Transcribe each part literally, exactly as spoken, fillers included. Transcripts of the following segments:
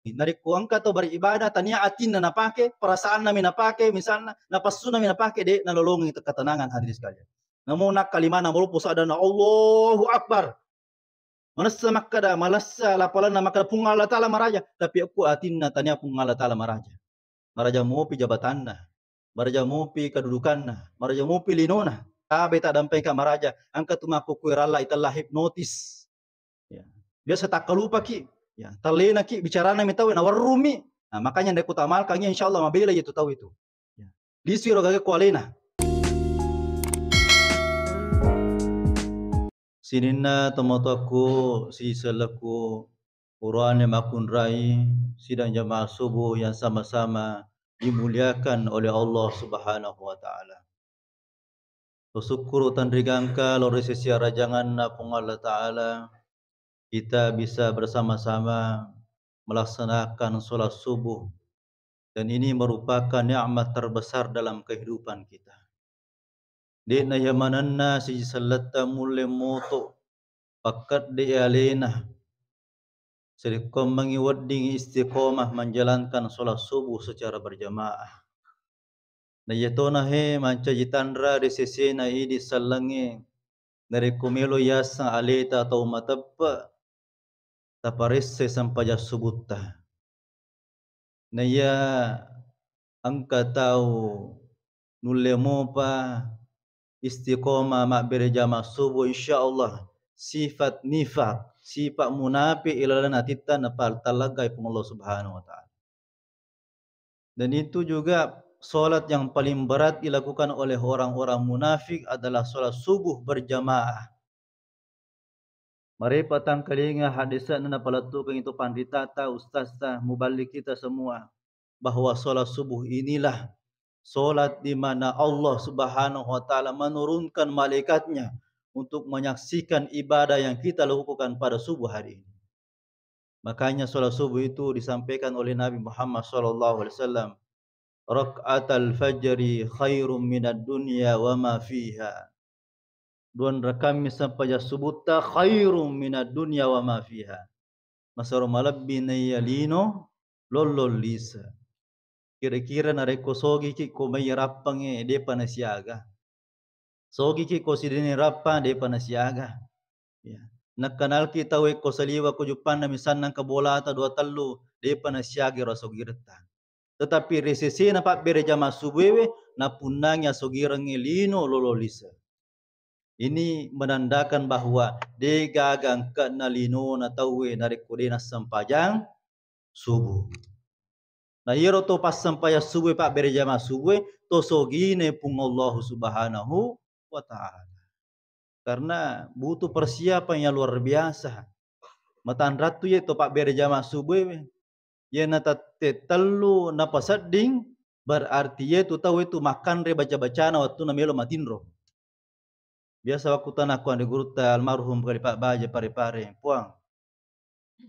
Narekko engka tau beribadah, tania atinna napake, perasaanna mi napake, misalna, napessuna mi napake, de' nalolongengi ketenangan, hadirin sekalian. Namo nakkalimana maloppo sadana, "Allahu Akbar." Manessa makkada, malessa lapalanna makkada, "Puang Allah Ta'ala maraja." Tapi okko atinna tania Puang Allah Ta'ala maraja. Maraja mopi jabatanna, maraja mopi kedudukanna, maraja mopi linona. Tabe taddampengka maraja, engka tu makkukue ralla itella hipnotis. Ya. Biasa takkalupaki, ya, tallenaki bicarana mi tau, nawarrumi. Nah, makanya ndai kutamalkangi, insya Allah mabela itu tau itu. Ya. Lisu ero gaga ku alena. Sininna tomatoakku, siselleku, oroane makkunrai, sidang jamaah subuh yang sama-sama dimuliakan oleh Allah Subhanahu wa Ta'ala. Bersyukur tanrigangka lao ri sesi arajanganna Puang Allah Ta'ala, kita bisa bersama-sama melaksanakan sholat subuh, dan ini merupakan nikmat terbesar dalam kehidupan kita. De'na iya manenna siji selletta mulle moto pakkedde alena, sarekkoammengngi wedding istiqomah menjalankan sholat subuh secara berjamaah. Na iyatona he mancaji tanra ri sesena idi sellengnge, narekko melo yaseng aleta tau mateppe, taparesse sempajang subutta. Naiya engka tau nulle mopa istiqomah mabbere jama subuh, insya Allah sifat nifak, sifat munafik ilalenna atitta napal-, talaggai Puang Allah Subhanahu wa Ta'ala. Dan itu juga sholat yang paling berat dilakukan oleh orang-orang munafik adalah sholat subuh berjamaah. Marepa tangkalinga haddese'na napalettukeng itu panritata, ustazta, muballi kita semua, bahwa sholat subuh inilah sholat di mana Allah Subhanahu wa Ta'ala menurunkan malaikatnya untuk menyaksikan ibadah yang kita lakukan pada subuh hari ini. Makanya sholat subuh itu disampaikan oleh Nabi Muhammad sallallahu alaihi wasallam, "Rak'atal fajri khairum minad dunya wa ma fiha." Duan rakammi sempajang subutta khairum minad dunya wa ma fiha. Masero malebbi naiya lino lollong lise. Kira-kira narekko sogiki ko mai rappangnge, depa nasiaga. Sogiki ko sidene rappang, depa nasiaga. Ya. Nakkanalki tau ekko saliwa ko juppanna, misalna engka bolata dua tellu, depa nasiaga ro asogiretta. Tetapi ri sesena pabbere jama subuhewe, napunnangi asogirengnge lino lolo lise. Ini menandakan bahwa de gaga engkana linona tauwe narekko de nassempajang subuh. Na iyaro to passempajang subuh, pabbere jama subuh, to sogine Puang Allahu Subhanahu wa Ta'ala. Karena butuh persiapan yang luar biasa. Matanrattu ye to pabbere jama subuh we. Ye na tette tellu napasedding, berarti ye tu tau itu makkanre baca-bacana wattunna melo matinro. Biasa wakkutanakku anre gurutta almarhum Khalifah Baja Pare-Pare, "Puang,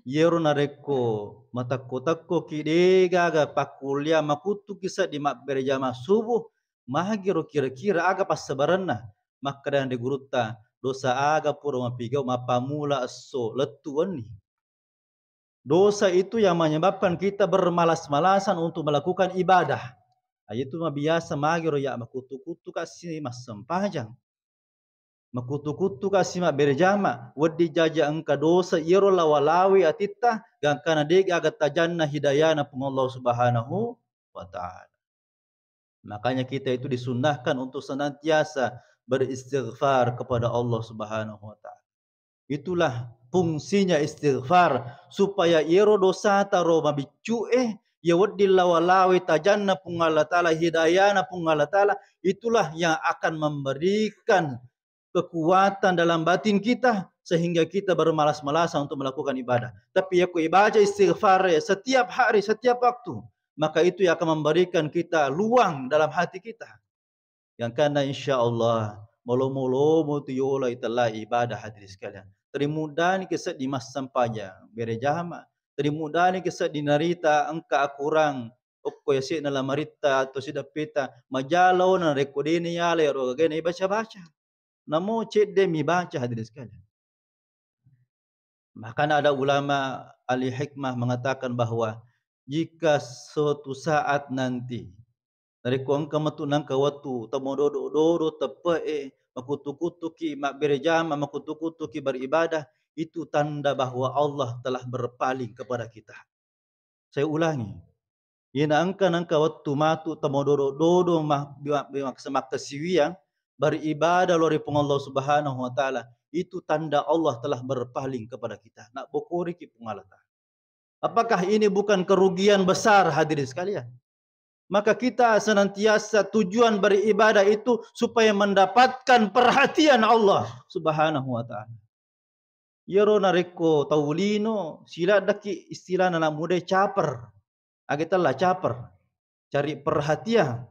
iyero narekko matekko-tekkoki de gaga pakkuliah, makuttuki seddi mabbere jama subuh, magiro kira-kira aga passabarenna?" Makkeda anre gurutta, "Dosa aga pura mapigau mappamula esso lettu wenni?" Dosa itu yang menyebabkan kita bermalas-malasan untuk melakukan ibadah. Nah, itu mabiasa magiro ya makuttu-kuttu kasi massempajang. Makuttu-kuttu kasi mabbere jama, wedding jaji engka dosa iyaro lawa-lawi atitta, gangkana de gaga tajanna hidayana Puang Allah Subhanahu wa Ta'ala. Makanya kita itu disunnahkan untuk senantiasa beristighfar kepada Allah Subhanahu wa Ta'ala. Itulah fungsinya istighfar, supaya iyaro dosata ro mabiccu'e, iya wedding lawa-lawai tajanna Puang Allah Ta'ala, hidayana Puang Allah Ta'ala, itulah yang akan memberikan kekuatan dalam batin kita sehingga kita bermalas-malasan untuk melakukan ibadah. Tapi yakko ibaca istighfar setiap hari, setiap waktu, maka itu yang akan memberikan kita luang dalam hati kita. Gangkanna insya Allah, malomo-lomo tu yola itella ibadah, hadirin sekalian. Teri muddani ke seddi massempajang, bere jama. Teri muddani ke seddi narita engka akurang okko yase'na lamaritta atau sideppeta, majalona rekko dena yala ero gagana ibaca-baca. Namo cedde mi baca, hadirin sekalian. Bahkan ada ulama ahli hikmah mengatakan bahwa jika suatu saat nanti, narekko engka metu nangka wettu tamododo-dodo teppe'e, makuttu-kuttuki mabbere jama, makuttu-kuttuki beribadah, itu tanda bahwa Allah telah berpaling kepada kita. Saya ulangi, iyana engka nangka wettu matu tamododo-dodo ma-, ma-, ma-, makkasiwiang beribadah lao ri Puang Allah Subhanahu wa Ta'ala, itu tanda Allah telah berpaling kepada kita. Nabbokoriki Puang Allah Ta'ala. Apakah ini bukan kerugian besar, hadirin sekalian? Maka kita senantiasa tujuan beribadah itu supaya mendapatkan perhatian Allah Subhanahu wa Ta'ala. Iyaro narekko tau lino, siladdaki istilahna anak muda caper. Age tella caper. Cari perhatian.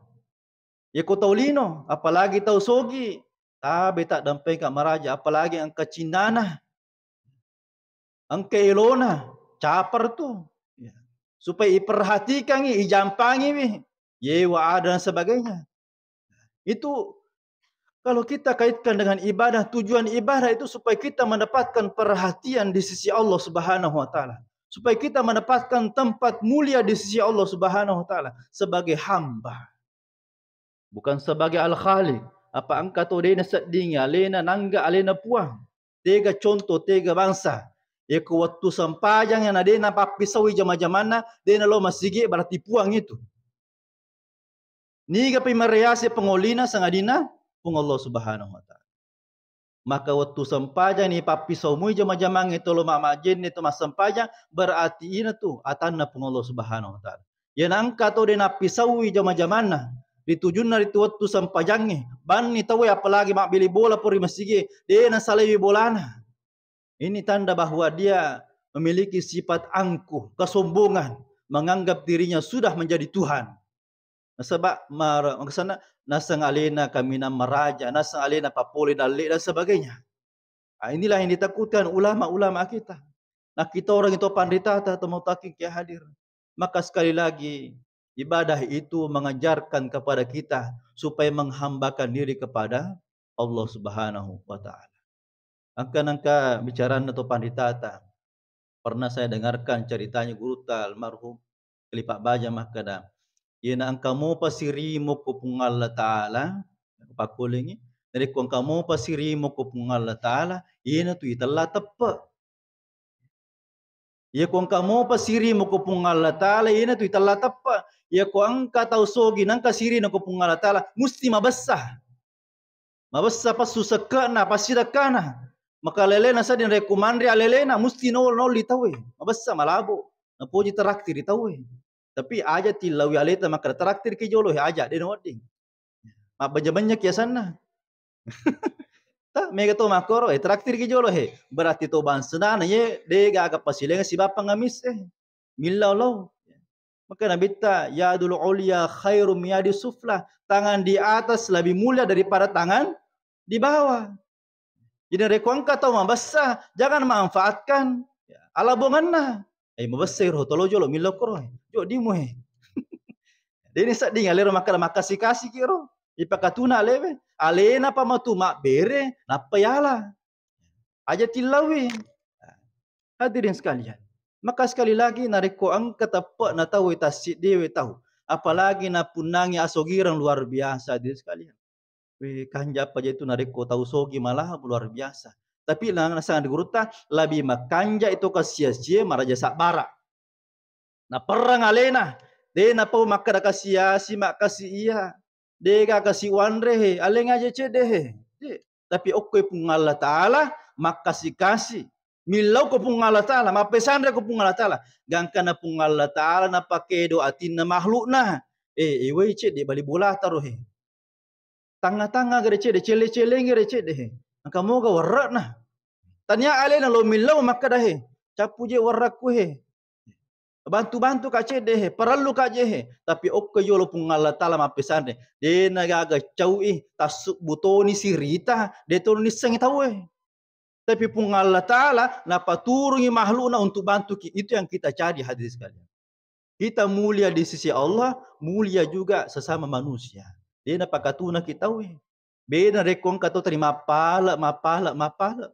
Yako tau lino, apalagi tau sogi, tabe taddampengka maraja, apalagi engka cinnana, engka elona, caper tu. Ya. Supaya iperhatikangi, ijampangiwi. Yewa ada dan sebagainya. Itu kalau kita kaitkan dengan ibadah, tujuan ibadah itu supaya kita mendapatkan perhatian di sisi Allah Subhanahu wa Ta'ala. Supaya kita mendapatkan tempat mulia di sisi Allah Subhanahu wa Ta'ala sebagai hamba. Bukan sebagai al-khaliq. Apa engka to de naseddingi alena, nangga alena puang. Tega contoh, tega bangsa. Yako wettu sempajang yang na de napappisaui jama-jamanna, de nalo masigi, berarti puang itu. Nigapi mariase pangolina sangadinna Puang Allah Subhanahu wa Ta'ala. Maka wettu sempajang ni pappisaumui jama-jamangnge tolo ma-, majenne to massempajang, berarti ina tu atanna Puang Allah Subhanahu wa Ta'ala. Iyana engka to de nappisaui jama-jamanna, ritujunna ritu wettu sempajangnge, banni tauwe apalagi mabbili bola pori masigi, de nasalaiwi bolana. Ini tanda bahwa dia memiliki sifat angkuh, kesombongan, menganggap dirinya sudah menjadi Tuhan. Nasaba mar-, makasana, naseng alena kaminang maraja, naseng alena papole dalle dan sebagainya. Ah, inilah yang ditakutkan ulama-ulama kita. Nah, kita orang itu panritata, teman takin ke hadir. Maka sekali lagi, ibadah itu mengajarkan kepada kita supaya menghambakan diri kepada Allah Subhanahu wa Ta'ala. Engka nengka bicaranna to panritata. Pernah saya dengarkan ceritanya gurutta almarhum Khalifah Baja makkeda, "Iyana engka mopa sirimo ko Puang Allah Ta'ala," pakkulengi, "narekko engka mopa sirimo ko Puang Allah Ta'ala, iyana tu itella teppe." Iya ko engka mopa sirimo ko Puang Allah Ta'ala, iyana tu itella teppe. Iya ko engka tau sogi nengka sirina ko Puang Allah Ta'ala, musti mabessa. Mabessa passu sekke'na, passidekkana. Maka alelena sedding rekko manre alelena, musti nol-, nolli tauwe. Mabessa malabo. Napoji teraktiri tauwe. Tapi aja tillawi aleta makkeda teraktiri ki jolo he, aja de nawedding. Mabbenja-benja ki asenna. Ta, mega to makkoro, eh, teraktiri ki jolo he. Berarti to bangsa na ye, de gaga pasilenga sibawa pengemis, eh. Millau lao. Maka nabitta, "Yadul ulya khairum yadi sufla." Tangan di atas lebih mulia daripada tangan di bawah. Jadi, rekko engka tau mabessa, jangan manfaatkan, ya, alabonganna. Eh, mabessa ro, tolo jolo, millau koro, eh. Jo dimu, eh. Deni sedding alero makkeda makkasi-kasi kiro. Ipakatuna alewe. Alena pa matu mabbere, nappa yala. Aja tillawi. Hadirin sekalian, maka sekali lagi, narekko engka teppe'na tau, tassiddiwe tau, apalagi napunnangi asogireng luar biasa, hadirin sekalian. Weh, kanja apa je tu narekko tau sogi malah luar biasa. Tapi na-, nasang di gurutta, lebih makanja itu kasia-sia maraja sabbara. Naperrang alena, de napau makkeda kasi-asi, makkasi iya. Dega kasi wanre he, aleng aja cedde he. De. Tapi okkoi Puang Allah Ta'ala makkasi-kasi. Millau ko Puang Allah Ta'ala, mappesanre ko Puang Allah Ta'ala. Gangkana Puang Allah Ta'ala napakedo atinna makhlukna. Eh, iwai cedde bali bola taro he. Tangnga-tangnga gare cedde, celle-celleng gare cedde he. Engka moga werre'na. Tania alena lo millau makkeda he, "Cappu je werrakku he. Bantu-bantu ka cedde he, parellu ka je he." Tapi okko yolo Puang Allah Ta'ala mappesanre, "De nagaga cau'i, tassubbu toni sirita, de toni nissengi tauwe." Tapi Puang Allah Ta'ala napaturungi makhlukna untuk bantuki. Itu yang kita cari, hadirin sekalian. Kita mulia di sisi Allah, mulia juga sesama manusia. De napakatunaki tauwe. Beda rekko engka to tadi mapala, mapala, mapala.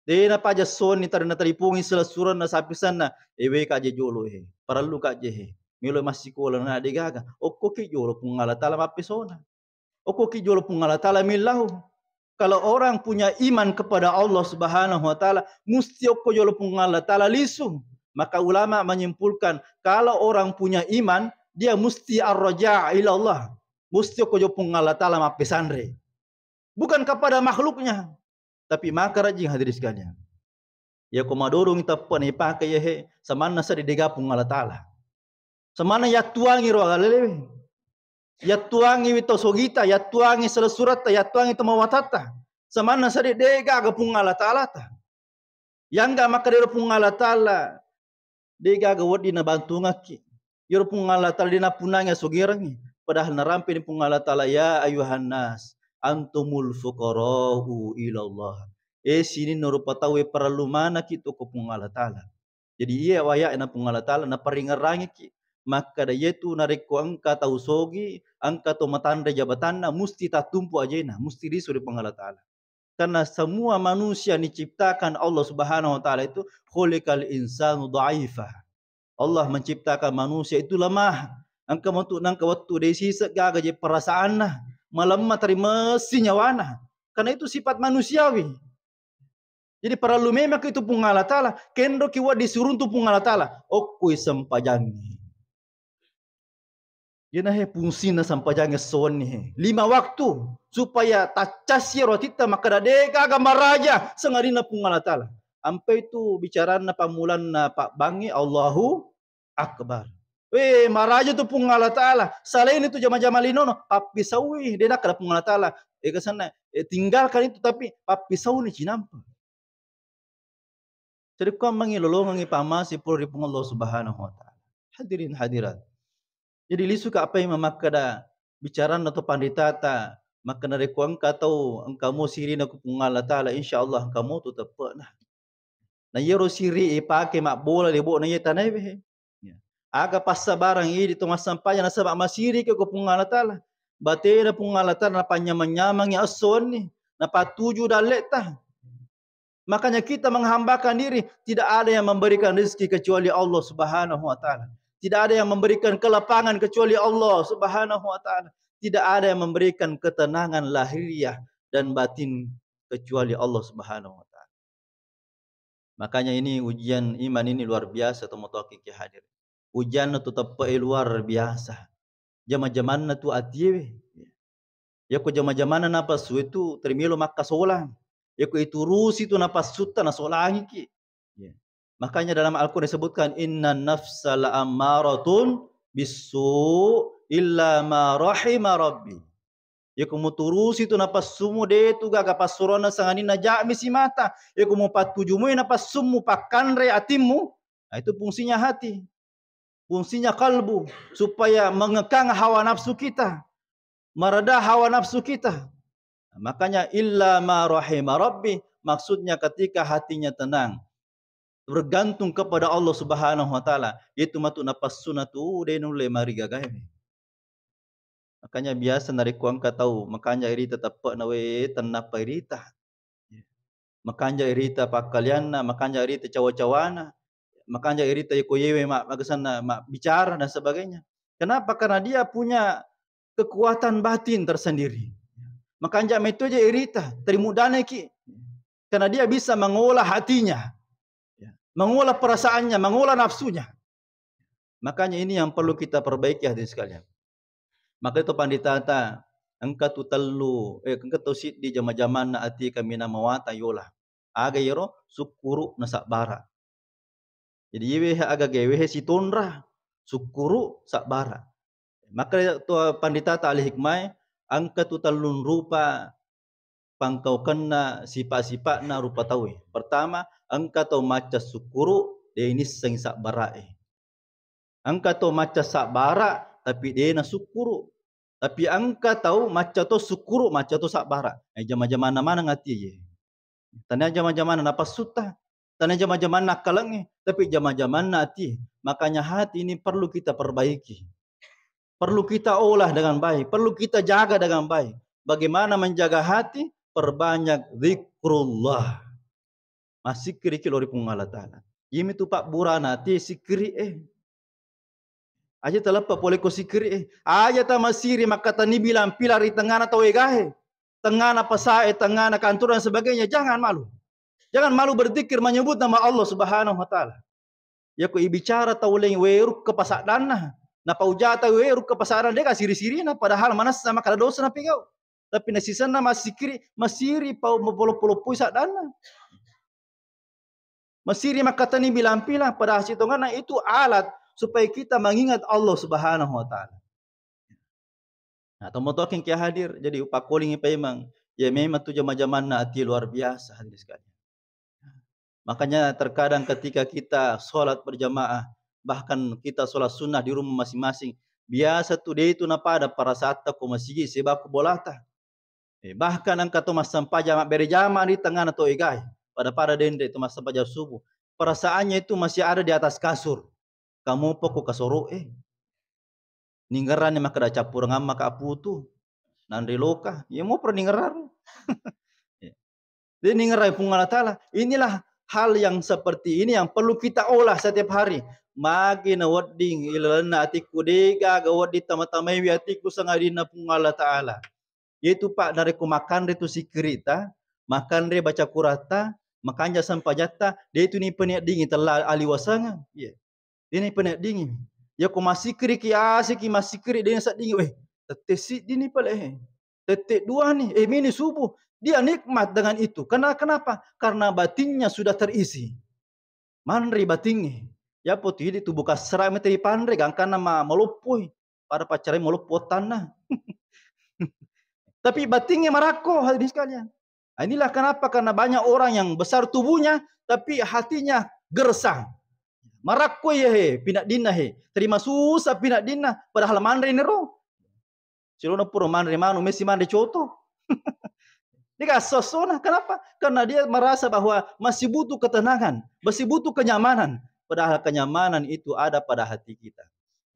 De' napaja sonni tadi natalipongi selessurenna sapisenna, "Eh, wé ka je jolo he, parellu ka je he, melo massikola na de' gaga." Okkoki jolo Puang Allah Taala mappesona. Okkoki jolo Puang Allah Taala millau. Kalau orang punya iman kepada Allah Subhanahu wa Taala, musti okko jolo Puang Allah Taala lisu. Maka ulama menyimpulkan, kalau orang punya iman, dia musti arroja ilallah. Musti okko jolo Puang Allah Taala mappesanre. Bukan kepada makhluknya. Tapi maka rajin hadirin sekalian. Iya ko madorong teppe' na ipake iya he, samanna seddi de' gaga Puang Allah Taala. Samanna yattuangi ro agalewe. Yattuangi wi to sogita, yattuangi selessuretta, yattuangi to mawatatta. Samanna seddi de' gaga Puang Allah Taala ta. Yangga makkeda ro Puang Allah Taala, de' gaga wedding nabantungakki. Iyaro Puang Allah Taala de' nappunnangi asogirengngi. Padahal narampeni Puang Allah Taala, "Ya ayuhan nas, antumul fuqara'u ilallah." Eh, sininna rupa tauwe parellu manakki to ko Puang Allah Taala. Jadi iya waya'na Puang Allah Taala naparingerrangiki. Makkeda iyatu narekko engka tau sogi, engka to matanre jabatanna, musti tattumpu ajena, musti lisu ri Puang Allah Taala. Karena semua manusia diciptakan Allah Subhanahu wa Taala itu khuliqal insanu dhaifa. Allah menciptakan manusia itu lemah. Engka metu nangka wettu de' siseng gaga je perasaanna, malemma teri messi nyawana. Karena itu sifat manusiawi. Jadi parellu memang itu Puang Allah Taala, kenroki wedding suruntu Puang Allah Taala, okkoi sempajangngi. Iyana he fungsina sampajangnge esso wenni he. Lima waktu, supaya taccassi ro atitta makkeda de' gaga maraja sangadinna Puang Allah Taala. Ampai tu bicaranna pammulanna pabbangnge, Allahu Akbar. Weh, maraja tu Puang Allah Taala. Salaini tu jama-jama linono, pappisaui, de' nakkeda Puang Allah Taala. Ega senna, eh, tinggalkan itu, tapi pappisauni cinampa. Jadi kuammengngi lolongengngi pamase pura ri Puang Allah Subhanahu wa Taala. Hadirin hadirat. Jadi lisuka apa yang memakkeda bicaranna to panditata, makkeda narekko engka tau, engka mo sirina ku Puang Allah Taala, insya Allah engka mo tu teppe'na. Na iyaro siri ipake mabbola lebo'na iye tanae we. Ya. Aga passabarang idi to massampajang nasaba masiriki ko Puang Allah Taala. Batena Puang Allah Taala napanyamang-nyamangi esso wenni, napattuju dalle'ta. Makanya kita menghambakan diri, tidak ada yang memberikan rezeki kecuali Allah Subhanahu wa Taala. Tidak ada yang memberikan kelapangan kecuali Allah Subhanahu wa Taala. Tidak ada yang memberikan ketenangan lahiriah dan batin kecuali Allah Subhanahu wa Taala. Makanya ini ujian iman ini luar biasa, tomatoakki hadir. Ujianna tu teppe'e luar biasa. Jama-jamanna tu atiewe. Yako jama-jamanna napassu itu terimelo makkasolang. Yako iturusi tu napassutta nasolangiki. Ya. Makanya dalam Al-Quran disebutkan, "Inna nafsa la ammaratun bisu illa ma rahima rabbi." Yako muturusi tu napassumu, de tu gaga passuroanna sangadinna ja'mi simata. Yako mupattujumui napassummu, pakkanre atimmu, nah, itu fungsinya hati. Fungsinya kalbu, supaya mengekang hawa nafsu kita, mereda hawa nafsu kita. Makanya illa ma rahima rabbi, maksudnya ketika hatinya tenang, bergantung kepada Allah Subhanahu wa Taala, itu matu napassuna tu de nulle marigagae. Makanya biasa narekko engka tau makanja irita teppe'na, we, tennappa irita. Makanja irita pakkalianna, makanja irita cawa-cawana, makanja irita yako yewe ma-, magasanna mabbicara dan sebagainya. Kenapa? Karena dia punya kekuatan batin tersendiri. Makanja metto je irita, terimuddaneki. Karena dia bisa mengolah hatinya. Ya. Mengolah perasaannya, mengolah nafsunya. Makanya ini yang perlu kita perbaiki, hadirin sekalian. Maka itu panditata, engka tu tellu, eh, engka tu siddi jama-jamanna ati kaminang mawatang yola. Aga yero? Sukkuru nasabbara. Jadi yewe aga gewe sitonra, sukkuru, sabbara. Maka tu panditata ahli hikmah, engka tu tellung rupa pangkaukenna sipa-sipa'na rupa tauwe. Pertama, engka tau macca sukkuru, de nisseng sabbara'e. Engka tau macca sabbara, tapi de nasukkuru. Tapi engka tau macca to sukkuru, macca to sabbara. Eh, jama-jamanna maneng atie. Tania jama-jamanna napassutta, tania jama-jamanna akkalengnge, tapi jama-jamanna atie. Makanya hati ini perlu kita perbaiki. Perlu kita olah dengan baik, perlu kita jaga dengan baik. Bagaimana menjaga hati? Perbanyak zikrullah. Massikkiriki lao ri Puang Allah Ta'ala. Iyami tu pabburana ati sikkiri e. Aja taleppa pole ko sikkiri e. Aja tamasiri makkatani bilang-pilang ri tengngana tau egae. Tengngana pasae, tengngana kantor dan sebagainya. Jangan malu. Jangan malu berzikir menyebut nama Allah Subhanahu wa Ta'ala. Yako ibicara tau laing weru kepasaddanna. Napaujata weru kepasaddanna, de' ka siri-sirina, padahal manessa makkada dosa napigau. Tapi nasisenna massikkiri, masiri pau mapoloppo-loppoi saddanna. Masiri makkatani bilang-pilang, padahal sitonganna itu alat supaya kita mengingat Allah Subhanahu wa Ta'ala. Nah, tomatoakkeng ki hadir, jadi upakkolingi paimeng, ya memang tu jama-jamanna ati luar biasa hadirin sekalian. Makanya terkadang ketika kita sholat berjamaah, bahkan kita sholat sunnah di rumah masing-masing, biasa tu de' tu napada parasaatta ko masigi sibawa ko bolata. Eh, bahkan engka to massempajang mabbere jama ri tengngana to egae, pada-pada denre to massempajang subuh. Perasaannya itu masih ada di atas kasur. Kamu poko kasoro e. Ningerrani makkeda cappureng amma ka putu. Nanre loka. Iya mopro ningerraro. Jadi ningerrai Puang Allah Ta'ala. Inilah hal yang seperti ini yang perlu kita olah setiap hari. Magi nawedding ilalenna atikku, de' gaga wedding tama-tamaiwi atikku sangadinna Puang Allah Ta'ala. Yaitu, Pak, narekko makkanre tu sikkiritta, makkanre baca Qur'atta, makanja sempajatta, de' tu nipeneddingi tella aliwasengeng. Iya. De' nipeneddingi. Yako massikkiriki asiki massikkiri de' naseddingi, weh, tette siddini pale he. Tette dua ni, eh, mini subuh. Dia nikmat dengan itu. Karena kenapa? Karena batinnya sudah terisi. Manre batingnge. Yapo tu idi tubuh kassara mete ripanre, gangkanna ma-, maloppoi. Pada paccarai maloppo tanna. Tapi batingnge marakko, hadirin sekalian. Nah, inilah kenapa, karena banyak orang yang besar tubuhnya, tapi hatinya gersang. Marakko iya he, pinaddinna he. Terima susah pinaddinna, padahal manre nero. Silona pura manre manu, mesi manre coto. Dia gak sosona. Kenapa? Karena dia merasa bahwa masih butuh ketenangan, masih butuh kenyamanan. Padahal kenyamanan itu ada pada hati kita.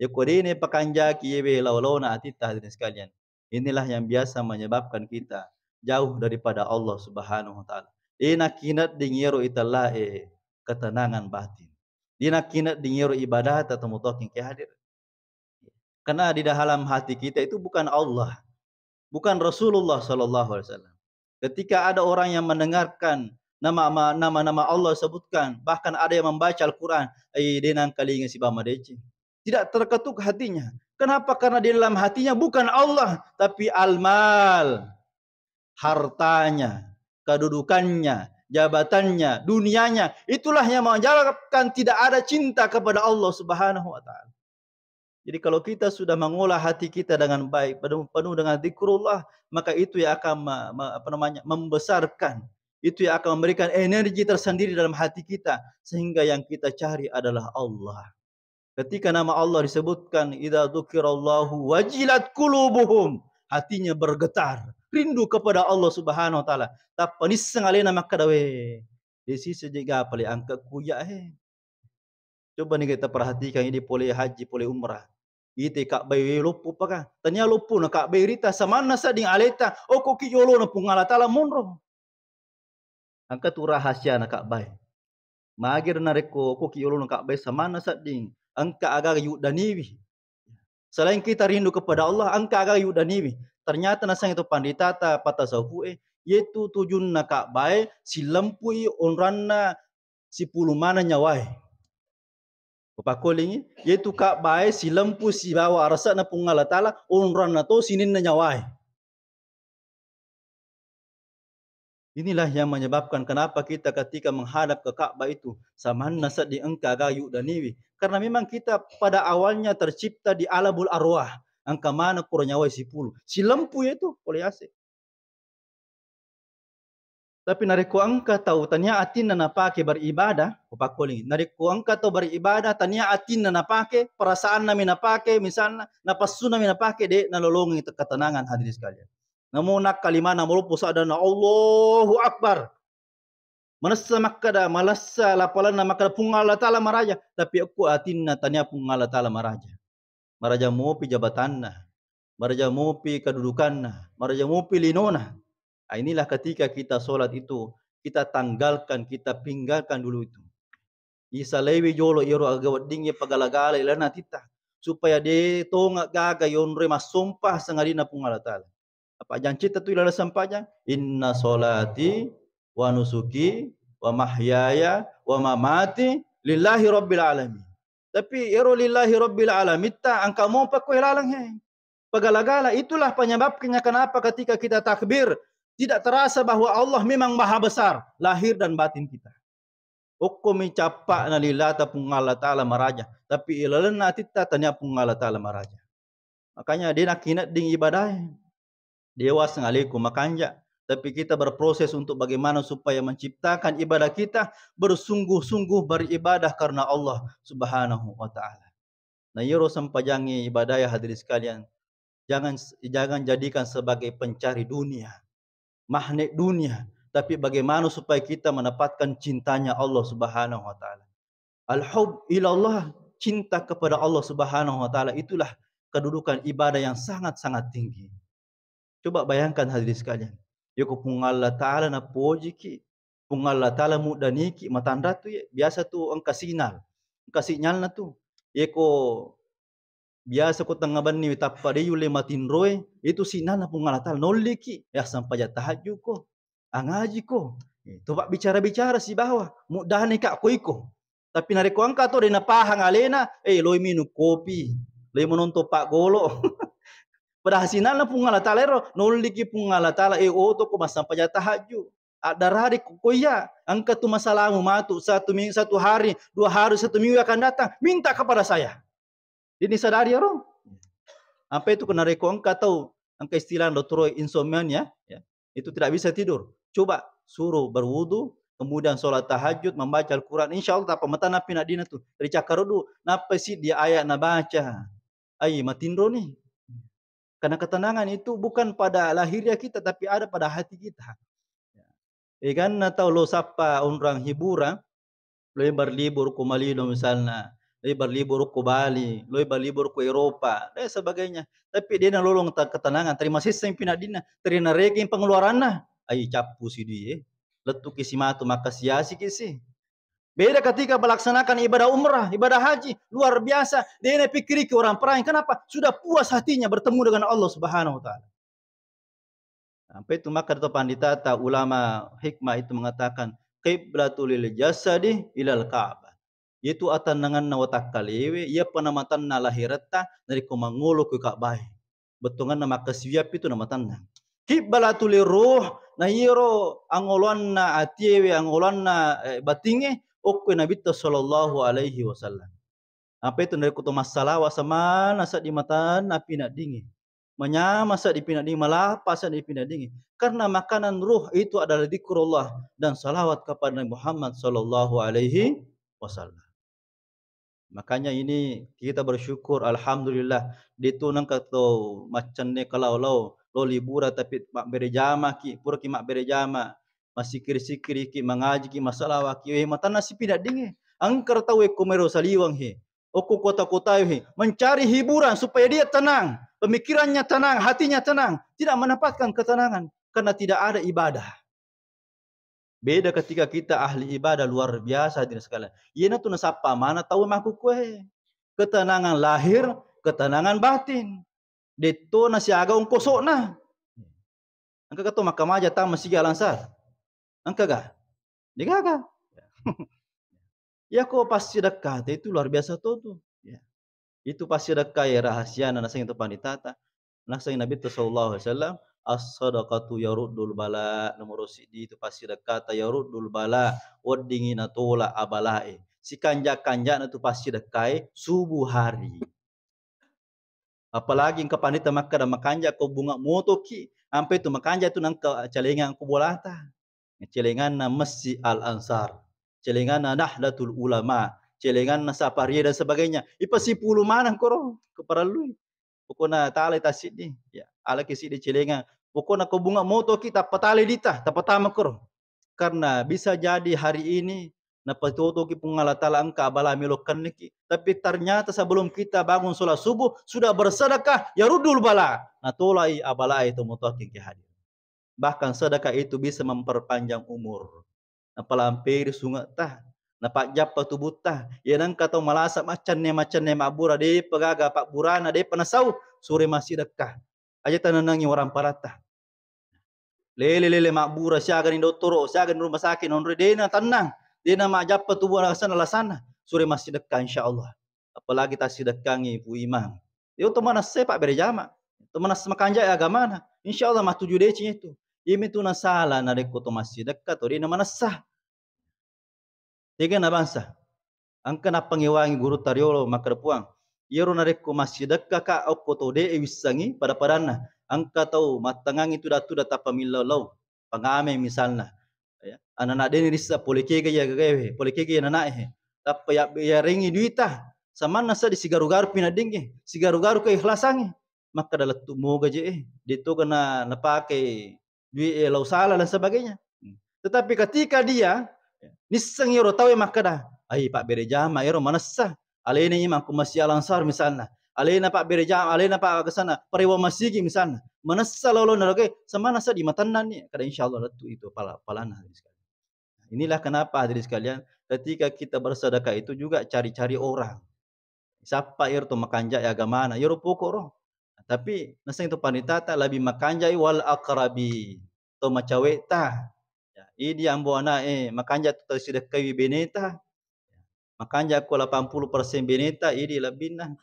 Ya, ko dene pakanjaki yewe lau-launa atitta, hadirin sekalian. Inilah yang biasa menyebabkan kita jauh daripada Allah Subhanahu wa Ta'ala. Dena kinedding yero itellae ketenangan batin. Dena kinedding yero ibadata, tomatoakkeng ki hadir. Karena di dalam hati kita itu bukan Allah, bukan Rasulullah sallallahu alaihi wasallam. Ketika ada orang yang mendengarkan nama, nama-nama Allah sebutkan, bahkan ada yang membaca Al-Quran, ai, de nangkalinga sibawa madeceng. Tidak terketuk hatinya. Kenapa? Karena di dalam hatinya bukan Allah, tapi al-mal, hartanya, kedudukannya, jabatannya, dunianya. Itulah yang menyebabkan tidak ada cinta kepada Allah Subhanahu wa Ta'ala. Jadi, kalau kita sudah mengolah hati kita dengan baik, penuh, penuh dengan zikrullah, maka itu yang akan me-, me-, apa namanya, membesarkan. Itu yang akan memberikan energi tersendiri dalam hati kita, sehingga yang kita cari adalah Allah. Ketika nama Allah disebutkan, "Idza dzukirallahu wajilat qulubuhum," hatinya bergetar, rindu kepada Allah Subhanahu wa Ta'ala. Tappa nisseng alena makkeda, "We, de siseng je ga pale angka kuya he." Coba ni kita perhatikan ini pole haji, pole umrah. Ite Ka'bah e loppo paka. Tania loppo na Ka'bah rita samanna sedding aleta, oko ki yolona Puang Allah Ta'ala monro. Engka tu rahasiana Ka'bah e. Magir narekko oko ki yolona Ka'bah e samanna sedding, engka aga yuddaniwi. Selain kita rindu kepada Allah, engka aga yuddaniwi. Ternyata naseng itu panditata patasawufu e, yetu tujunna Ka'bah e silempui onranna sipulu maneng nyawae. Upakkolingi, yetu Ka'bah e silempu sibawa arasana Puang Allah Ta'ala, onranna to sininna nyawae. Inilah yang menyebabkan kenapa kita ketika menghadap ke Ka'bah itu, samanna sedding engka aga yuddaniwi. Karena memang kita pada awalnya tercipta di alamul arwah. Engka maneng kuro nyawae sipulu. Silempu yetu, pole ase. Tapi narekko engka tau tania atinna napake beribadah, upakkolingi. Narekko engka tau beribadah, tania atinna napake, perasaanna mi napake, misalna, napassunna mi napake, de nalolongi te-, ketenangan, hadirin sekalian. Namo nakkalimana maloppo sadana, "Allahu Akbar." Manessa makkeda, malessa lapalanna makkeda, "Puang Allah Ta'ala maraja." Tapi okko atinna tania Puang Allah Ta'ala maraja. Maraja mopi jabatanna, maraja mopi kedudukanna, maraja mopi linona. Ah, inilah ketika kita sholat itu, kita tanggalkan, kita pinggalkan dulu itu. Isalaiwi jolo iyaro aga weddingnge pagala-gala ilalenna atitta, supaya de tonga gaga yonroi massompa sangadinna Puang Allah Ta'ala. Apa jancitta tu ilaleng sempajang? "Inna sholati wa nusuki wa mahyaya wa mamati lillahi rabbil alamin." Tapi ero lillahi rabbil alamitta engka mopa ko ilaleng he. Pagala-gala, itulah penyebabnya kenapa ketika kita takbir, tidak terasa bahwa Allah memang maha besar, lahir dan batin kita. Okkomi cappa'na lilata Puang Allah Ta'ala maraja, tapi ilalenna atitta tania Puang Allah Ta'ala maraja. Makanya de nakkinedding ibadae. Dewa sengaliku makanja, tapi kita berproses untuk bagaimana supaya menciptakan ibadah kita, bersungguh-sungguh beribadah karena Allah Subhanahu wa Ta'ala. Nah, iyaro sempajangnge ibadae, hadirin sekalian, jangan, jangan jadikan sebagai pencari dunia, magnet dunia, tapi bagaimana supaya kita mendapatkan cintanya Allah Subhanahu wa Ta'ala. Al-hub ilallah, cinta kepada Allah Subhanahu wa Ta'ala, itulah kedudukan ibadah yang sangat-sangat tinggi. Coba bayangkan, hadirin sekalian, yako Puang Allah Ta'ala napojiki, Puang Allah Ta'ala muddaniki, matanra tu ye, biasa tu engka sinyal, engka sinyalna tu. Yako biasa ko tengnga benni tappa de yulle matinroe, itu sinyalna Puang Allah Ta'ala, nolliki, ya, sampaja tahajud ko, angaji ko, eh, to pabbicara-bicara sibawa, muddani ka ko iko. Tapi narekko engka to de napahang alena, eh, loi minum kopi, loi menonton paggolo. Padahal sinyalna Puang Allah Ta'ala ero, nolliki Puang Allah Ta'ala, eh, oto ko massampaja tahajud. Addarari ko, ko iya, engka tu masalamu matu satu ming-, satu hari, dua hari, satu minggu akan datang, minta kepada saya. Dini sadari ero. Ampe tu ko narekko engka tau, engka istilah dottoro insomnia, ya, itu tidak bisa tidur. Coba suruh berwudu, kemudian sholat tahajud, membaca Al-Quran, insya Allah tappa matana pinaddina tu. Ricakkarudu, nappa siddi ayat nabaca. Ai, matinro ni. Karena ketenangan itu bukan pada lahirnya kita, tapi ada pada hati kita. Eganna tau lo sappa onrang hiburan, loi berlibur ko Malino misalna, loi berlibur ko Bali, loi berlibur ko Eropa, dan sebagainya. Tapi de nalolong ta-, ketenangan, terima sesseng pinaddina, terima regeng pengeluaranna. Ai, cappu si dui e. Lettuki si matu, makkasiasi ki si. Beda ketika melaksanakan ibadah umrah, ibadah haji, luar biasa. De napikkiriki orang peraing. Kenapa? Sudah puas hatinya bertemu dengan Allah Subhanahu wa Ta'ala. Sampai itu maka kata pandita ta ulama hikmah itu mengatakan, "Qiblatul lil jasadi ilal Ka'bah." Itu atannanganna watakkalewe, iya panamatanna lahiretta, narekko mangolo ko Ka'bah e. Bettuanganna makkasiwiappi tu namatanna. Qiblatul ruh, na iyaro angoloanna atiewe, angoloanna, eh, batingnge, okko Nabitta sallallahu alaihi wasallam. Apa itu narekko to massalawa samana seddi matanna pinaddingnge. Manyama seddi pinaddingnge, malapa seddi pinaddingnge. Karena makanan ruh itu adalah zikrullah dan salawat kepada Nabi Muhammad sallallahu alaihi wasallam. Makanya ini kita bersyukur, alhamdulillah. Detu nengka to maccenne kalau lao, lo libura tapi mabbere jamaki, puraki mabbere jama, masikiri-sikiriki, mangajiki, masalawaki, eh, matanna sipidaddingnge. Engka tau e ko mero saliweng he, okko kota-kota he, mencari hiburan supaya dia tenang, pemikirannya tenang, hatinya tenang, tidak mendapatkan ketenangan karena tidak ada ibadah. Beda ketika kita ahli ibadah luar biasa, hadirin sekalian. Iyana tu nasappa mana tau makkukue. Ketenangan lahir, ketenangan batin. Detto nasiaga ongkosokna. Engka ga to makkamaja tama masigi Al-Ansar? Engka ga? Degaga. Iyako passidekka te itu luar biasa to tu. Ya. Itu passidekka e rahasiana naseng to panditata. Naseng Nabitta sallallahu alaihi wasallam, "As-sadaqatu yaruddul bala." Nomoro siddi itu passidekkata yaruddul bala, weddingi natola abalae. Sikanja-kanjana tu passidekkae subuh hari. Apalagi engka pandita makkeda, makanja ko bunga motoki, ampe tu makanja tu nangka celengang ko bolata. Celenganna Masjid Al Ansar, celenganna Nahdlatul Ulama, celenganna Saparia dan sebagainya. Ipasipulu maneng koro keparellui. Pokona talai tassiddi, ya, alaki siddi celengang. Pokona ko bunga motoki tappa talai dita, tappa tama koro. Karena bisa jadi hari ini napatotoki Puang Allah Taala engka abala melo kenneki, tapi ternyata sebelum kita bangun sholat subuh sudah bersedekah, yarudul bala, natolai abalae to motoki ke hadir. Bahkan sedekah itu bisa memperpanjang umur. napalamperi sungetta, napajjappa tubutta. Iya nengka tau malasa maccanne-maccanne mabbura, depa gaga pabburana, depa nasau, sure massidekka. Aja tanennangi waramparatta. Lele-lele mabbura, siagani dottoro, siagani rumah sakit, nonroi, dena tennang, dena majjappa tubu alasanna, alasanna, sure massidekka, insyaallah. Apalagi tassidekkangi Pu Imang. Iya to manessa pabbere jama, to manessa makanja agamana, insyaallah matuju deceng itu. Iyami tu nasala narekko to massidekka to dena manessa. Tegana bangsa. Engka nappangewangi gurutta riolo makkeda, Puang, iyaro narekko massidekkaka okko to de'e wissengi pada-padanna, engka tau mattengangi tuda-tuda tappa millau-lau, pangame misalna. Ya, anana de'ni rissa pole kega iya gagaewe, pole kega iya nanae. Tappa ya, yarengi duita, samanna seddi sigaru-garu pinaddingnge, sigaru-garu keikhlassangnge. Makkeda lettu moga je, eh, de' toga na, napake duit, eh, lau sala dan sebagainya. Tetapi ketika dia nisseng ero tau makkeda, ai pabbere jama ero manessa. Alena imam ku Masjid Al Ansar misalna. Alena pabbere jama, alena pa kesana, parewa masigi misalna. Manessa lolo naroge, semana sa di matanna ni, kada insyaallah lettu itu pala, palana. Inilah kenapa hadirin sekalian, ketika kita bersedekah itu juga cari-cari orang. Sappa ero to makanja agamana, ero pokok ro. Tapi naseng to panritata lebih makanja wal aqrabi, to macaweta. Ya, idi ambo ana'e makanja to sidekkai beneta. Makanja ko delapan puluh persen beneta, idi lebbinna.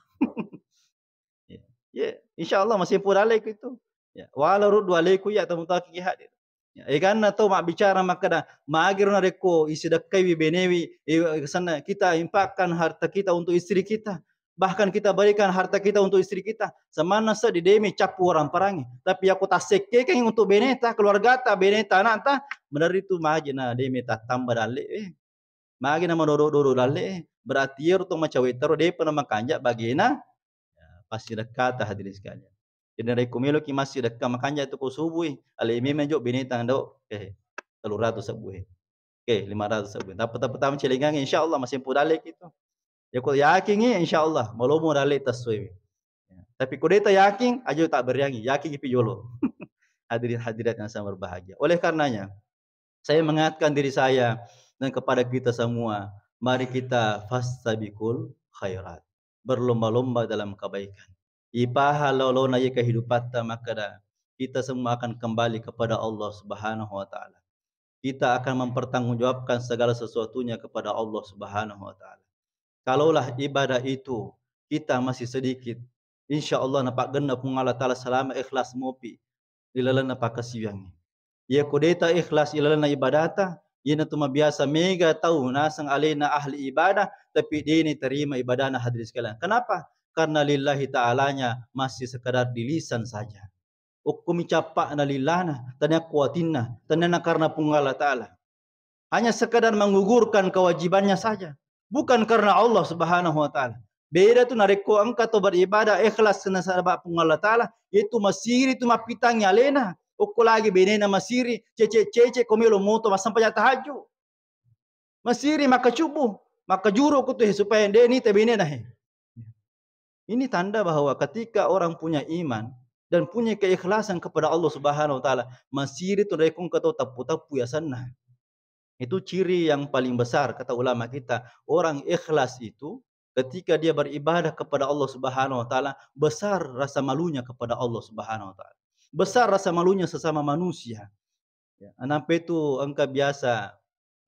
Ya, ya, insyaallah masih pura leko itu. Ya, walau ruddu alaiku ya tamu taki hadir. Ya, eganna tau mabbicara makkeda, magiro narekko isidekkaiwi benewi, eh, sanna kita infakkan harta kita untuk istri kita. Bahkan kita berikan harta kita untuk istri kita. Semanna seddi demi cappu orang perangi. Tapi aku tassekkekeng untuk beneta, keluargata, beneta, anakta, benar itu majina demi tattamba dalle, eh. Magi na madodo-dodo dalle, berarti iyaro to macaweta ro depa na makanja bagena, ya, passidekkata hadirin sekalian. Jadi narekko meloki massidekka makanja tu ko subui, ale memang jo binatang do, eh, tellu ratus sebbu, eh. Oke, lima ratus sebbu. Tapi, tapi, tapi celengangi, insyaallah masih pudale gitu. Ya ko yakingi, insyaallah malomo dalle tassoe. Ya. Tapi ko deta yakin, aja tak beriangi, yakin pi jolo. Hadirin hadirat yang sangat berbahagia. Oleh karenanya, saya mengingatkan diri saya dan kepada kita semua, mari kita fastabiqul khairat, berlomba-lomba dalam kebaikan. Ipaha lolona ye kehidupatta makkeda, kita semua akan kembali kepada Allah Subhanahu wa Ta'ala. Kita akan mempertanggungjawabkan segala sesuatunya kepada Allah Subhanahu wa Ta'ala. Kalaulah ibadah itu kita masih sedikit, insya Allah napaggenna Puang Allah Ta'ala selama ikhlas mopi ilalenna pakasiwiangnge. Iya ko deta ikhlas ilalenna ibadata, iyana tu mabiasa mega tau naseng alena ahli ibadah, tapi deni terima ibadahna hadirin sekalian. Kenapa? Karena lillahi ta'alanya masih sekedar di lisan saja. Okkomi cappa'na lillana, tania kuatinna, tania karena Puang Allah Ta'ala. Hanya sekadar menggugurkan kewajibannya saja. Bukan karena Allah Subhanahu wa Ta'ala. Beda tu narekko engka to beribadah ikhlas nasaba Puang Allah Ta'ala, itu masiri tu mappitangi alena. Okko lagi benena masiri, cece-cece ko melo moto massempajang tahajud. Masiri makkacubbu, makkajuru ko tu he supaya de nita benena he. Ini tanda bahwa ketika orang punya iman dan punya keikhlasan kepada Allah Subhanahu wa Ta'ala, masiri tu rekong keto tappu-tappu yasanna. Itu ciri yang paling besar, kata ulama kita. Orang ikhlas itu, ketika dia beribadah kepada Allah Subhanahu wa Ta'ala, besar rasa malunya kepada Allah Subhanahu wa Ta'ala. Besar rasa malunya sesama manusia. Ya, anampe tu engka biasa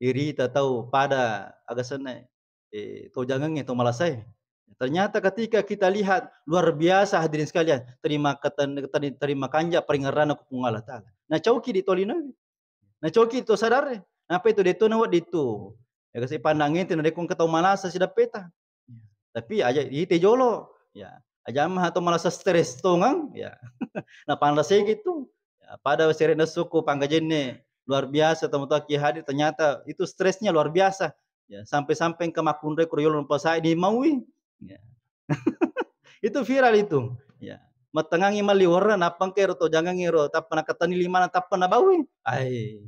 irita tau pada aga senna, eh, to jangangnge, to malasae. Ternyata ketika kita lihat luar biasa hadirin sekalian, terima keten-, teri-, terima kanja paringerrana ku Puang Allah Ta'ala. Nacauki di tolinoe. Nacauki to sadare. Nappa itu de to nawedding tu. Ya kasi pandang ente narekko engka tau malasa sidappeta. Tapi aja ite jolo. Ya, aja maha to malasa stres tongeng, ya. Napanrasai gitu. Ya, pada serenna suku panggajenne luar biasa teman-teman ki hadir, ternyata itu stresnya luar biasa. Ya, sampai-sampai engka makkunrai kuro yolo pasai di maui. Ya. Itu viral itu. Ya. Mattengangi malli warna, nappa engka ero to jangang ero, tappa nakatani limana, tappa nabawi. Ai.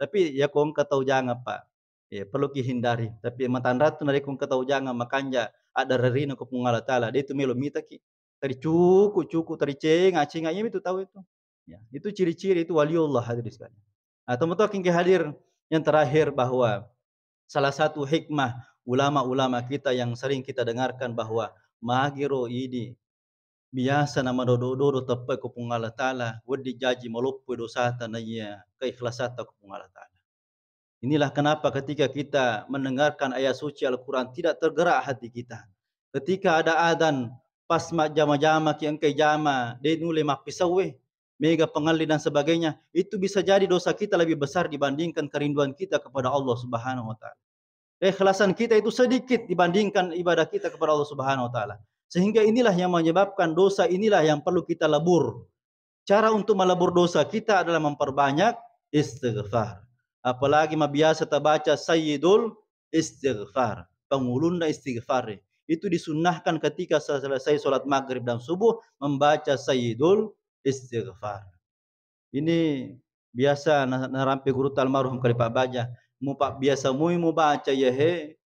Tapi ya ko engka tau jangang, Pak. Ya, perlu ki hindari. Tapi matanratu narekko engka tau jangang makanja addararina ko Puang Allah Ta'ala, de tu melo mitaki. Tadi cuku-cuku, tadi cenga-cenga, iya itu tau itu. Ya, itu ciri-ciri itu waliullah hadirin sekalian. Nah, teman-teman ki hadir, Yang terakhir, bahwa salah satu hikmah ulama-ulama kita yang sering kita dengarkan bahwa magiro idi biasa na madodo-dodo teppai ko Puang Allah Ta'ala, wedding jaji maloppo dosata na iya keikhlasatta ko Puang Allah Ta'ala. Inilah kenapa ketika kita mendengarkan ayat suci Al-Quran, tidak tergerak hati kita. Ketika ada adzan, pas majjama-jama ki, engkai jama, de nulle mappisauwe, mega pengelli dan sebagainya, itu bisa jadi dosa kita lebih besar dibandingkan kerinduan kita kepada Allah Subhanahu wa Ta'ala. Keikhlasan kita itu sedikit dibandingkan ibadah kita kepada Allah Subhanahu wa Ta'ala. Sehingga inilah yang menyebabkan dosa inilah yang perlu kita lebur. Cara untuk melebur dosa kita adalah memperbanyak istighfar. Apalagi mabiasa tabaca Sayyidul Istighfar, pangulunna istighfar. Itu disunnahkan ketika selesai sholat maghrib dan subuh membaca Sayyidul Istighfar. Ini biasa na-, narampe gurutta almarhum Khalifah Baja, mupabbiasa mui mubaca iyahe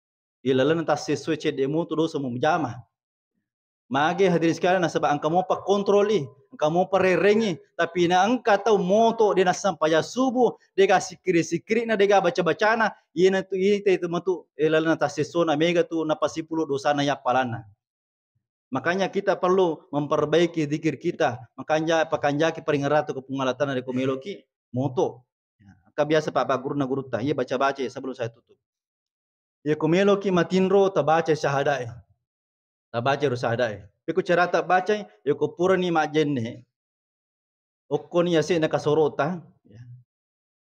ilalenna tassessoe cedde mutu dosa mujama. Mage hadirin sekalian, nasaba engka mopa kontroli, engka mopa rerengi, tapi na engka tau moto de nassempajang subuh, dega sikkiri-sikkirina, dega baca-bacana, iyanatu ita itu matu ilalenna tassessona, mega tu napasipulu dosana yappalanna. Makanya kita perlu memperbaiki zikir kita. Makanya pakanjaki paringeratu ke Puang Allah Ta'ala, rekko meloki moto. Ya, engka biasa pa guruna gurutta, iya baca-baca sebelum saya tutup. Iya ko meloki matinro tabaca syahadae. Tabaca ro syahadae. Pekko carata bacai, iya ko purani majjenne, okkoni yase'na kasorota, ya.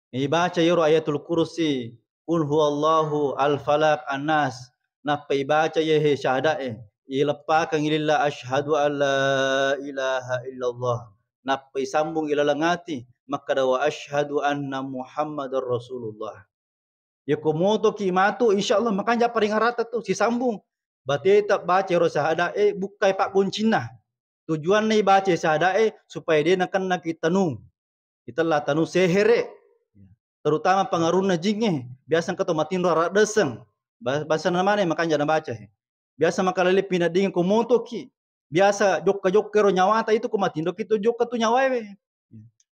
Ibaca iyaro Ayatul Kursi, Qul huwallahu, Al-Falaq, An-Nas. Nappa ibaca iyahe syahadae, ileppakengngi lillah, asyhadu an la ilaha illallah. Nappa isambung ilaleng ati, makkada, wa asyhadu anna Muhammadar Rasulullah. Yako motoki matu, insya Allah makanja paringarata tu, sisambung. Bateta baca ero syahadae, bukkai paggoncinna. Tujuanna ibaca syahadae supaya de nakennaki tanu. Itella tanu sehere. Terutama pengaruhna jingnge. Biasa engka to matinro aradeseng. Ba-, bangsana mane makanja nabaca he. Biasa makalele pinaddingeng ko motoki. Biasa jokka-jokka ero nyawata itu ko matinroki to jokka tu nyawae.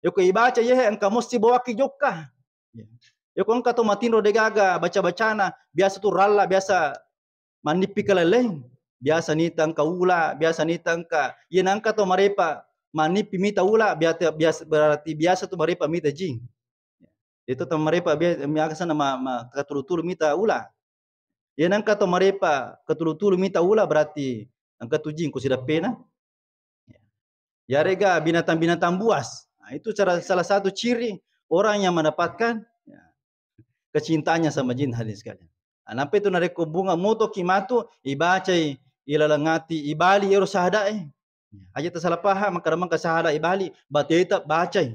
Yako ibaca iyahe engka mosi bawaki jokka. Yako engka to matinro degaga baca-bacana, biasa tu ralla, biasa manippi kaleleng, biasa nita engka ula, biasa nita engka, iya nangka to marepa manippi mita ula, biasa, biasa, berarti biasa tu marepa mita jing. Itu to marepa bia-, biasa na ma-, ma-, katulu-tulu mita ula. Iya nangka to marepa katulu-tulu mita ula, berarti engka tu jing ko sidappena. Yarega binatang-binatang buas. Nah, itu cara, salah satu ciri orang yang mendapatkan, ya, kecintaannya sama jin, hadirin sekalian. Nah, nampai itu narekko bunga motoki matu, ibacai ilaleng ati, ibali ero syahadae. Aja tasala paham, makkada mengka syahada ibali, bateta bacai.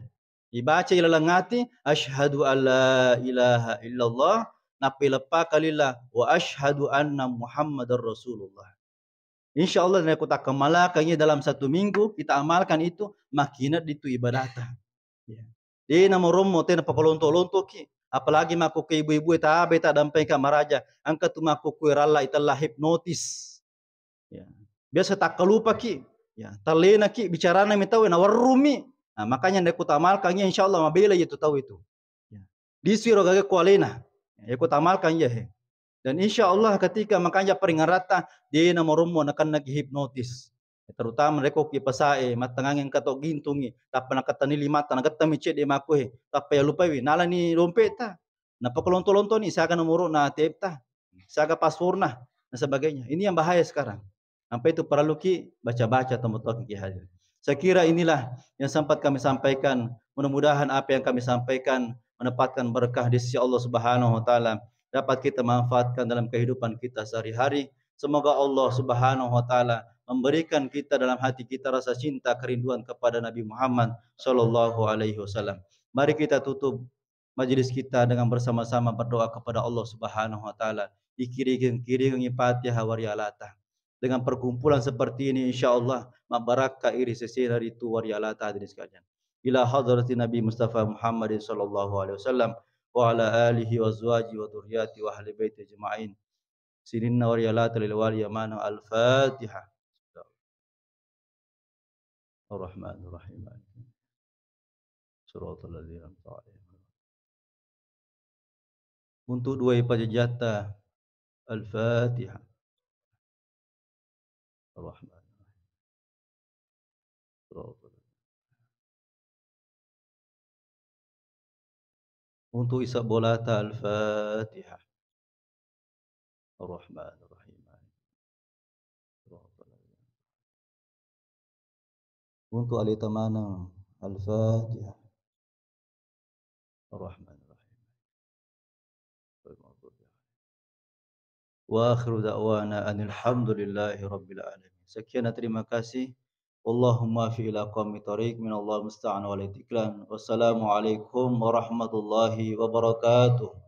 Ibaca ilaleng ati, "Asyhadu alla ilaha illallah," nappa ileppa kalilla, "Wa asyhadu anna Muhammadar Rasulullah." Insya Allah, narekko takkamalakangngi dalam satu minggu, kita amalkan itu, makineddi tu ibadata. Ya. De namorommo, tena pakalonto-lontoki. Apalagi makkukue ibu-ibu e, tabe taddampengka maraja, engka tu makkukue ralla itella hipnotis. Ya. Biasa takkalupaki, ya, tallenaki bicarana mi tau, nawerrumi. Nah, makanya narekko tamalkangngi, insya Allah mabela itu tau itu. Ya. Lisui ro gaga ku alena. Ya, ko tamalkan iya he. Dan insya Allah ketika makanja paringaratta, de namorommo nakennaki hipnotis. Terutama rekko ki pasae, mattangangi engka to gintungi, tappa nakattani limatta, nagattami cedde makku he, tappa yalupaiwi, nalani dompetta. Napakalonto-lontoni, siaga nomoro'na A T M-ta, siaga passwordna, dan sebagainya. Ini yang bahaya sekarang. Sampai itu perlu ki baca-baca, teman-teman ki hadir. Saya kira inilah yang sempat kami sampaikan. Mudah-mudahan apa yang kami sampaikan mendapatkan berkah di sisi Allah Subhanahu wa Ta'ala, dapat kita manfaatkan dalam kehidupan kita sehari-hari. Semoga Allah Subhanahu wa Ta'ala memberikan kita dalam hati kita rasa cinta, kerinduan kepada Nabi Muhammad sallallahu alaihi wasallam. Mari kita tutup majelis kita dengan bersama-sama berdoa kepada Allah Subhanahu wa Ta'ala. Ikiringeng-kiringengi Fatihah warialata. Dengan perkumpulan seperti ini, insya Allah, mabbarakka iri sesena ritu warialata, hadirin sekalian. Ila hadratin Nabi Mustafa Muhammadin sallallahu alaihi wasallam wa ala alihi wa azwaji wa dzurriyyati wa ahli baiti ajma'in. Sininna warialata lil wali amana. Al-Fatihah. Ar-Rahmanir Rahim. Siratal ladzina an'amta 'alaihim. Untuk dua pajajatta, Al-Fatihah. Ar-Rahman. Untuk isa bolata, Al-Fatihah. Ar-Rahman Ar-Rahim. Untuk alita maneng, Al-Fatihah. Ar-Rahman Ar-Rahim. Wa akhiru da'wana anil hamdulillahi rabbil alamin. Sekian dan terima kasih. Allahumma fi ila qawmi tariq, minallah musta'an wa alaihi tiklan. Wassalamualaikum warahmatullahi wabarakatuh.